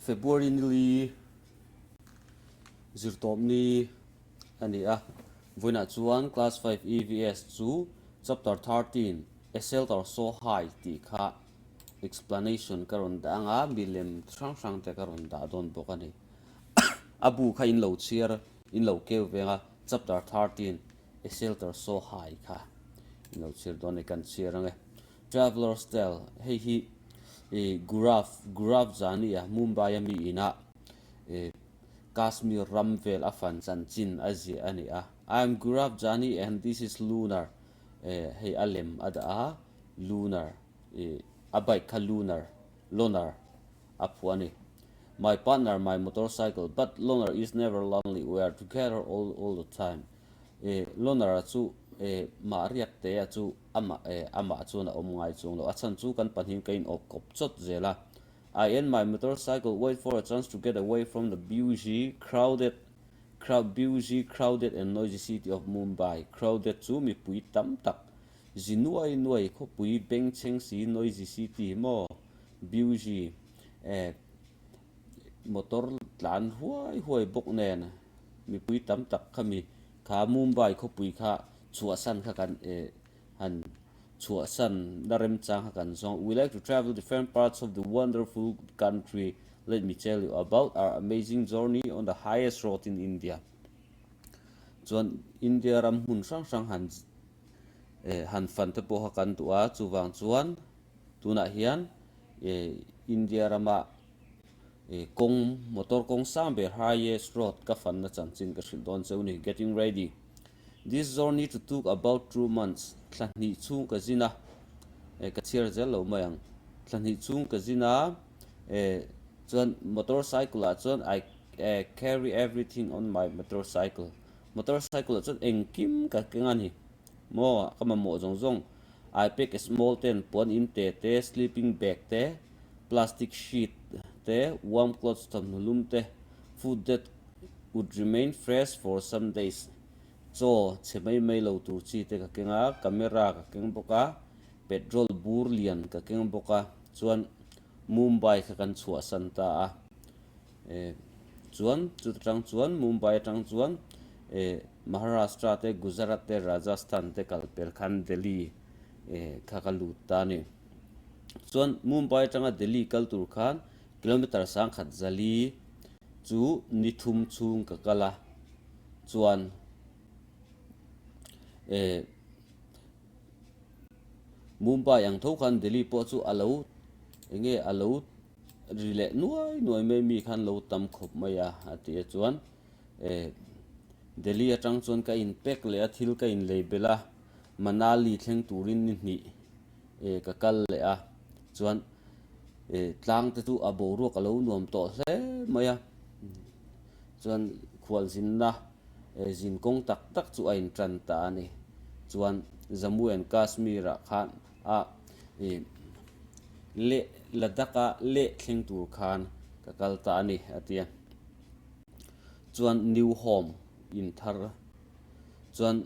February nili zirtawpni a ni a, vawiinah chuan class 5 EVS chu chapter 13 A Shelter So High tih kha explanation ka rawn dah ang a, milem hrang hrang te ka rawn dah dawn bawk a ni. A bu kha in lo chhiar in lo keu veng a, chapter 13 A Shelter So High kha in lo chhiar dawn a ni, kan chhiar ang e. Traveller's Tale, hei hi ih Gurav, Gurav Jani a Mumbai a mi ina ih Kashmir ram vel a fan chanchin a ziah a ni a. I am Gurav Jani and this is Lunar eh hei a lem a dah a, Lunar ih a bike kha Lunar, Loner a phuah a ni. My partner, my motorcycle but Loner is never lonely, we are together all all the time. Eh Loner-a chu eh mah riak te a chu amah eh amah chuan a awm ngai chuang lo. A chhan chu kan pahnihin ka in awp kawp chawt zel a. I and my motorcycle wait for a chance to get away from the busy, crowded, crowd busy, crowded and noisy city of Mumbai. Crowded chu mipui tam tak zi nuai nuai khawpui bengchheng si noisy city maw busy eh motor tlan huai huai bawk nen mipui tam tak khami kha Mumbai khawpui kha chhuahsan kha kan eh han chhuahsan na remchang kha kan zawng. We like to travel different parts of the wonderful country. Let me tell you about our amazing journey on the highest road in India. Chuan India ram hmun hrang hrang han eh han fan te pawh kha kan duh a, chuvang chuan tunah hian eh India rama eh kawng motor kawng sang ber highest road ka fanna chanchin ka hrilh dawn cheu ni. Getting ready. This journey to took about 2 months thla hnih chhung ka zin a eh ka chhiar zel lo mai ang thla hnih chhung ka zin a eh chuan motorcycle ah chuan I eh carry everything on my motorcycle motorcycle ah chuan engkim ka keng a ni maw ka mamawh zawng zawng I pack a small tent puan in te te sleeping bag te plastic sheet te warm clothes thawmhnaw lum te food that would remain fresh for some days. Chaw chhe mai mai lo tur chi te ka keng a, camera ka keng bawk a, petrol bur lian ka keng bawk a, chuan Mumbai kha kan chhuahsan ta a. Eh chuan chuta tang chuan Mumbai atang chuan eh Maharashtra te Gujarat te Rajasthan te kal pel khan Delhi eh kha ka lut ta a ni. Chuan Mumbai atanga Delhi kal tur khan kilometer 1100 chu ni thum chhung ka kal a, chuan eh Mumbai ang tho khan Delhi pawh chu a lo eng nge a lo ri leh nuai nuai mai mi khan lo tam khawp mai a a ti a chuan eh Delhi atang chuan ka in pack leh a thil ka in lei belh a Manali thleng turin ni hnih eh ka kal leh a chuan eh tlang te chu a boruak a lo nuam tawh hle mai a chuan khual zinna eh zin kawng tak tak chu a in tan ta a ni chuan Jammu and Kashmir ah khan a ih leh Ladakh a leh thleng tur khan ka kal ta a ni a ti a chuan new home in thar chuan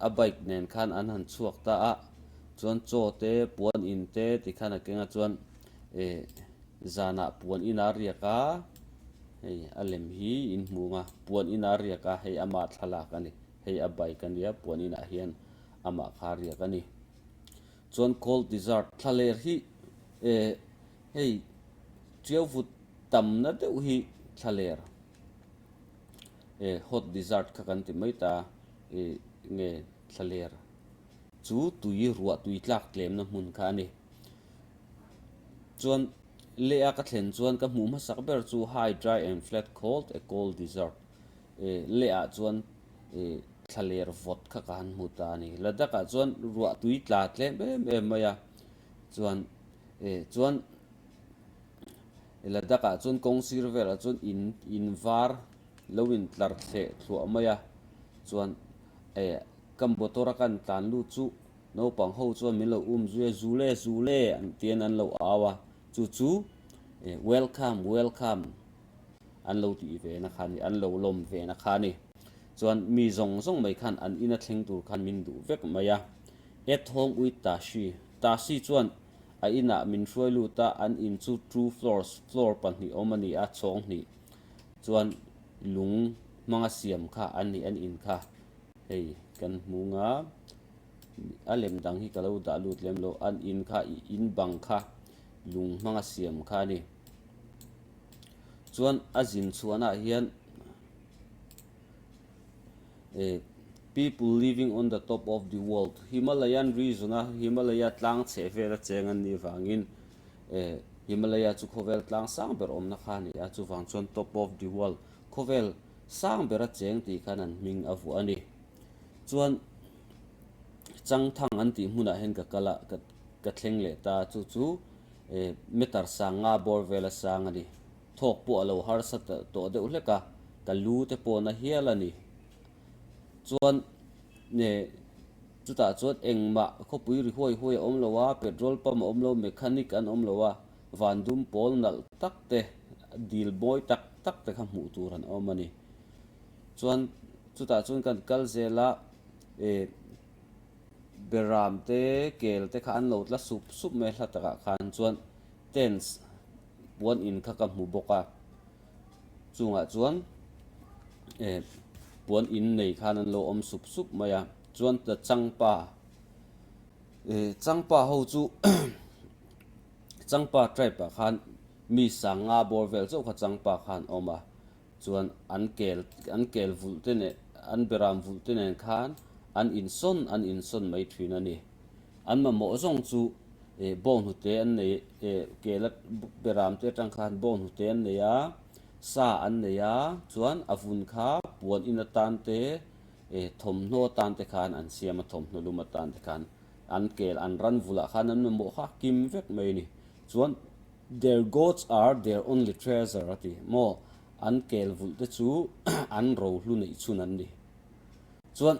a bike nen khan an han chhuak ta a chuan chaw te puan in te ti khan a keng a chuan eh zanah puan in a riak a hei a lem hi in hmu ang a puan in a riak a hei ama thlalak a ni hei a bike a nia puan inah hian amah kha a riak a ni chuan cold desert thlaler hi eh hei tiau vut tamna deuh hi thlaler. Eh hot desert kha kan ti mai ta ih nge thlaler chu tui ruah tui tlak tlemna hmun kha a ni. Chuan leh a ka thlen chuan ka hmuh hmasak ber chu high dry and flat cold a cold desert eh leh ah chuan ih thlaler vawt kha ka han hmu ta a ni. Ladakh ah chuan ruah tui tla tlem em em mai a chuan eh chuan. Ladakh ah chuan kawng sir velah chuan in in var lo in tlar thleh thluah mai a chuan eh ka motor a kan tlan lut chu naupang ho chuan min lo um zui a zule zule an tian an lo au a chu chu eh welcome welcome an lo tih ve na kha a ni an lo lawm ve na kha a ni chuan mi zawng zawng mai khan an ina thleng tur khan min duh vek mai a at home with Tashi Tashi chuan. A inah min hruai lut a, an in chu two floors, floor pahnih awm a ni a, chhawng hnih chuan lung hmanga siam kha a ni an in kha. Hei kan hmung a, a lem dang hi ka lo dah lut lem lo, an in kha in bang kha lung hmanga siam kha a ni. Chuan a zin chhuanah hian eh people living on the top of the world Himalayan region a Himalaya tlang chheh vela cheng an nih vangin eh Himalaya chu khawvel tlang sang ber awmna kha a ni a, chuvang chuan top of the world khawvel sang bera cheng tih khan an hming a vuah a ni. Chuan Changthang an tih hmunah hian ka kal a, ka ka thleng leh ta a, chu chu eh meter sang nga bawr vela sang a ni. Thawk pawh a lo harsa tawh deuh hlek a, ka lu te pawh na hial a ni. Chuan eh chutah chuan engmah khawpui ri huai huai a awm lo a, petrol pump a awm lo, mechanic an awm lo a, van dum pawl nalh tak te, dil mawi tak tak te kha hmuh tur an awm a ni. Chuan chutah chuan kan kal zel a, eh beram te, kel te kha an lo tla sup sup mai a hla takah khan chuan tents puan in kha ka hmu bawk a, chungah chuan eh puan in nei khan an lo awm sup sup mai a, chuan ta changpa eh changpa ho chu changpa tribe ah khan mi sanga bawr vel chauh kha changpa khan a awm a, chuan an kel an kel vulh te nen an beram vulh te nen khan an insawn an insawn mai thin a ni. An mamawh zawng chu eh bawnghnute an nei eh kel a beram te atang khan bawnghnute an nei a, sa an nei a, chuan a vun kha puan in atan te eh thawmhnaw atan te khan an siam a, thawmhnaw lum atan te khan an kel an ran vulah khan an mamawh kha kim vek mai a ni. Chuan their goats are their only treasure a ti maw, an kel vulh te chu an rohlu neih chhun an ni. Chuan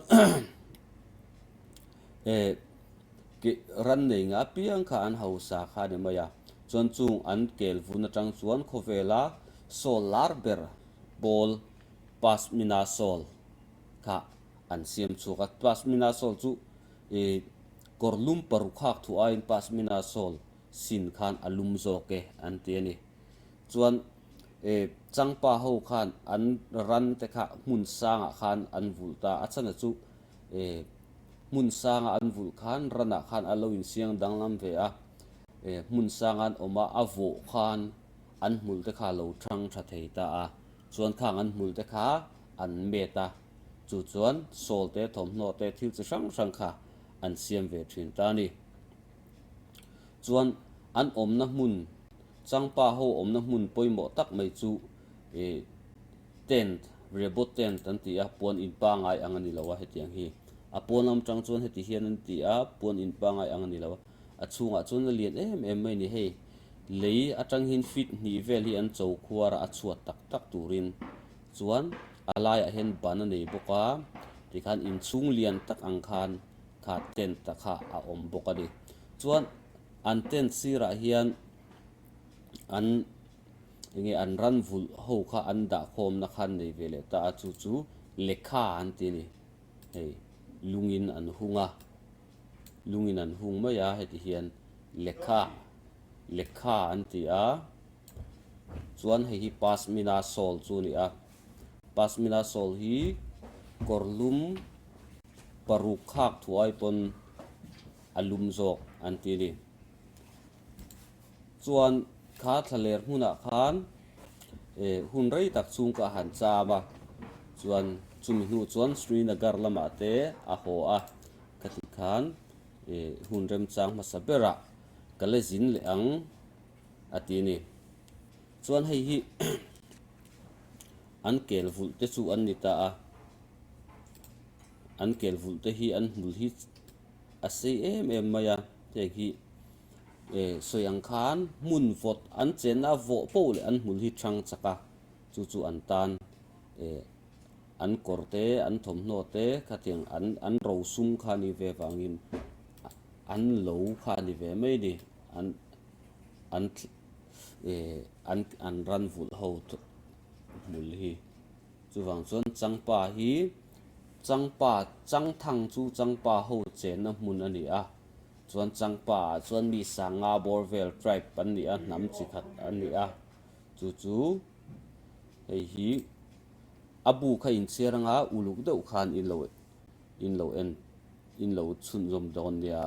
eh ke ran nei nga apiang kha an hausa kha a ni mai a, chuan chung an kel vun atang chuan khawvela sawl lar ber pawl pashmina sawl kha an siam chhuak a, pashmina sawl chu ih kawr lum paruk hak thu aiin pashmina sawl sin khan a lum zawk e an ti a ni. Chuan eh changpa ho khan an ran te kha hmun sangah khan an vulh ta a, chana chu eh hmun sanga an vulh khan ranah khan a lo insiang danglam ve a, eh hmun sanga an awm a, a vawh khan an hmul te kha a lo thang tha thei ta a, chuan khang an hmul te kha an met a, chu chuan sawl te thawmhnaw te thil chi hrang hrang kha an siam ve thin ta a ni. Chuan an awmna hmun Changpa ho awmna hmun pawimawh tak mai chu ih tent, rebot tent an ti a, puan in pangai ang a ni lo a hetiang hi. A pawn lam tang chuan heti hian an ti a, puan in pangai ang a ni lo a, a chhungah chuan a lian em em mai a ni. Hei lei atang hian feet hnih vel hi an cho khuar a, a chhuat tak tak turin chuan a laiah hian ban a nei bawk a, tikhan inchhung lian tak ang khan kha tent ta kha a awm bawk a ni. Chuan an tent sirah hian an enge an ran vulh ho kha an dah khawmna kha an nei ve leh ta a, chu chu lehkha an ti a ni. Hei lungin an hung a, lungin an hung mai a heti hian lehkha lehkha an ti a, chuan hei hi pashmina shawl chu a ni a, pashmina shawl hi kawr lum paruk khak thuai pawn a lum zawk an ti a ni. Chuan kha thlaler hmunah khan eh hun rei tak chhung ka han cham a, chuan chumi hnu chuan Srinagar lamah te a haw a, ka ti khan eh hun remchang hmasa berah ka la zin leh ang a ti a ni. Chuan hei hi an kel vulh te chu an ni ta a, an kel vulh te hi an hmul hi a sei em em mai a, heng hi eh sawi ang khan hmun vawt an chenna vawh poh leh an hmul hi thang chak a, chu chu an tan eh an kawr te an thawmhnaw te khatiang an an rosum kha a ni ve vangin an lo kha a ni ve mai a ni an an eh an an ran vulh ho hmul hi. Chuvang chuan Changpa hi Changpa Changthang chu Changpa ho chenna hmun a ni a. Chuan Changpa ah chuan mi sanga bawr vel tribe an ni a, hnam chi khat an ni a, chu chu hei hi a bu kha inchhiar anga uluk deuh khan in lo in lo en in lo chhunzawm dawn nia.